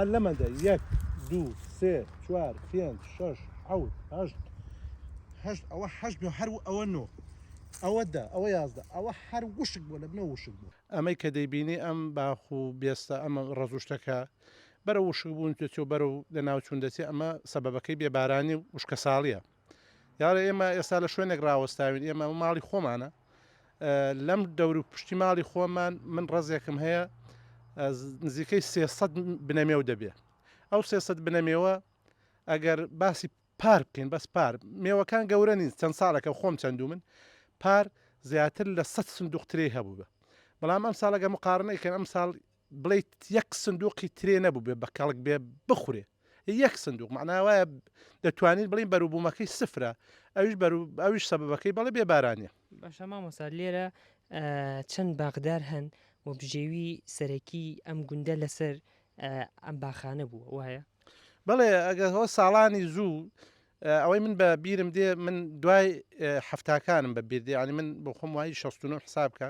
هەر لەمەندە یەک دوو سێ چوار پێنج شەش حەوت هەشت هەشت ئەوە هەشت بێ هەر ئەوە نۆ ئەوە دە ئەوە 11 ئەوە هەر وشک بووە لە بنەوە وشک بووە. ئەمەی کە دەیبینی ئەم باخ و بێستە ئەم ڕەز و شتەکە بەرەو وشک بوون دەچێ و بەرەو لەناوچوون دەچێ ئەمە سەبەبەکەی بێ بارانی و وشکەساڵییە. دیارە ئێمە ئێستا لە شوێنێک ڕاوەستاوین ئێمە ماڵی خۆمانە لەم دەور و پشتی ماڵی خۆمان من ڕەزێکم هەیە نزیکەی 300 بنەمێو دەبێ ئەو 300 بنەمێوە ئەگەر باسی پار بکەین بەس پار مێوەکان گەورە نین چەند ساڵەکە خۆم چەندوو من پار زیاتر لە 100 سندوق ترێ هەبوو بە بەڵام ئەم ساڵەگە مقارنەی کەن ئەم ساڵ بڵێیت یەک سندوقی ترێ نەبووبێ بە کەڵک بێ بخورێ یەک سندوق مەعنا وایە دەتوانین بڵێین بەروبوومەکەی سفرە ئەویش بەرو ئەویش سەبەبەکەی بەڵێ بێ بارانیە. باشە مامۆستا لێرە چەند باخدار هەن و بژێوی سەرەکی ئەم گوندە لەسەر ئەم باخانە بووە وایە؟ بەڵێ ئەگەر هۆ ساڵانی زوو ئەوەی من بە بیرم دێ من دوای حەفتاکانم بە بیر دێ یانی من بۆ خۆم وای 69 حساب کە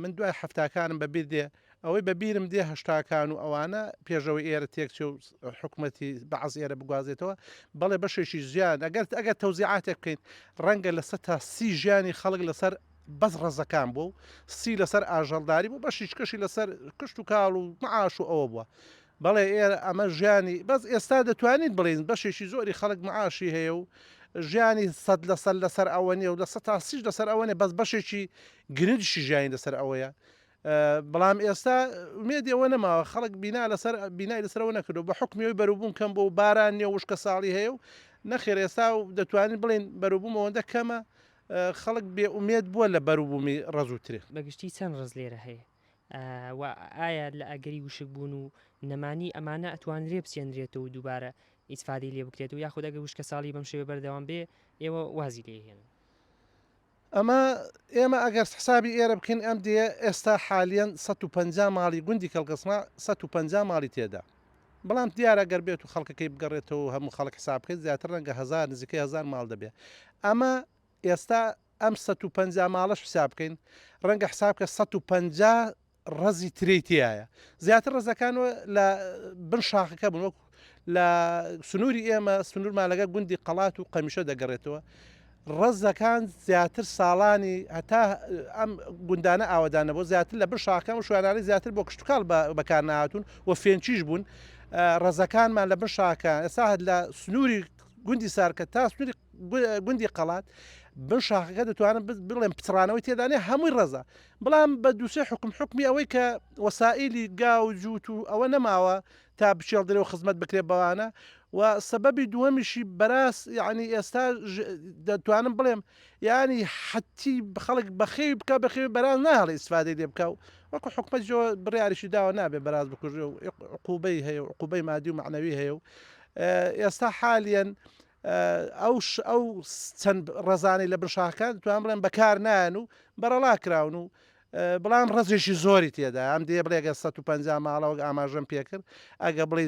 من دوای حەفتاکانم بە بیر دێ ئەوەی بە بیرم دێ هەشتاکان و ئەوانە پێشەوەی ئێرە تێکچێ و حکوومەتی بەعز ئێرە بگوازێتەوە بەڵێ بەشێکی ژیان ئەگەر ئەگەر تەوزیعاتێک بکەین ڕەنگە لە 130 ژیانی خەڵک لەسەر بەس ڕەزەکان بوو و سی لەسەر ئاژەڵداری بوو بەشیش کەشی لەسەر کشت و کاڵ و معاش و ئەوە بووە بەڵێ ئێرە ئەمە ژیانی بەس ئێستا دەتوانین بڵێین بەشێکی زۆری خەڵک معاشی هەیە و ژیانی سەد لەسەر لەسەر ئەوە نیە و لە سەد تا سیش لەسەر ئەوە نیە بەس بەشێکی گرنگیشی ژیانی لەسەر ئەوەیە بەڵام ئێستا ئومێدی ئەوە نەماوە خەڵک بینا لەسەر بینای لەسەر ئەوە نەکردو بە حکمی ئەوی بەروبووم کەم بۆ و باران نیە و وشکە ساڵی هەیە و نەخێر ئێستا دەتوانین بڵێین بەروبووم ئەوەندە کەمە خەڵک بێ ئومێد بووە لە بەروبوومی ڕەز و ترێ. بەگشتی چەند ڕەز لێرە هەیە؟ و ئایا لە ئەگەری وشکبوون و نەمانی ئەمانە ئەتوانرێ بچێنرێتەوە و دووبارە ئیسفادەی لێ بکرێت و یاخود ئەگەر وشکەساڵی بەم شێوەیە بەردەوام بێ ئێوە وازی لێ ئەهێنن؟ ئەمە ئێمە ئەگەر حسابی ئێرە بکەین ئەم دێیە ئێستا حالیەن 150 ماڵی گوندی کەڵگەسما 150 ماڵی تێدا بەڵام دیارە گەر بێت و خەڵکەکەی بگەڕێتەوە و هەموو خەڵک حساب بکەیت زیاتر ڕەنگە هەزار نزیکەی هەزار ماڵ دەبێت ئەمە ئێستا ئەم 150 ماڵەش حساب بکەین ڕەنگە حساب کە 150 ڕەزی ترێی تیایە زیاتر ڕەزەکان لە بن شاخەکە بوون وەک لە سنووری ئێمە سنوورمان لەگە گوندی قەڵات و قەمیشە دەگەڕێتەوە ڕەزەکان زیاتر ساڵانی هەتا ئەم گوندانە ئاوەدانە بۆ زیاتر لە بن شاخەکان و شوێنانەی زیاتر بۆ کشتتوکاڵ بەکار نهاتوون و فێنکیش بوون ڕەزەکانمان لە بن شاخەکان ئێستا لە سنووری گوندی سارکە تا سنووری گوندی قەڵات بن شاخەکە دەتوانم بڵێم پچڕانەوەی تێدا نیە هەمووی ڕەزە بەڵام بە دووسێ حکم حکمی ئەوەی کە وەسائیلی گا و جووت و ئەوە نەماوە تا بچێڵدرێ و خزمەت بکرێت بەوانە و سەبەبی دووەمیشی بەراست یعنی ئێستا دەتوانم بڵێم یعنی حتی خەڵک بەخێوی بکە بەخێوی بەراز ناهێڵێ ئیسفادەی لێ بکە و وەکو حکومەت جۆ بڕیاریشی داوە نابێ بەراز بکوژێ و عقوبەی هەیە و عقوبەی مادی و مەعنەوی هەیە و ئێستا حالیەن ئەو ئەو چەند ڕەزانەی لە بن شاخەکان دەتوانم بڵێم بەکار نایەن و بەڕەڵا کراون و بەڵام ڕەزێکی زۆری تێدا ئەم دێ بڵێ گەر 150 ماڵە وەک ئاماژەم پێکرد ئەگە بڵێ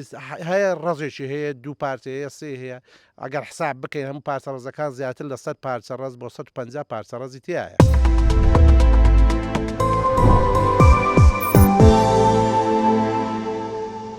هەیە ڕەزێکی هەیە دوو پارچە هەیە سێ هەیە ئەگەر حساب بکەین هەموو پارچە ڕەزەکان زیاتر لە 100 پارچە ڕەز بۆ 150 پارچە ڕەزی تایە.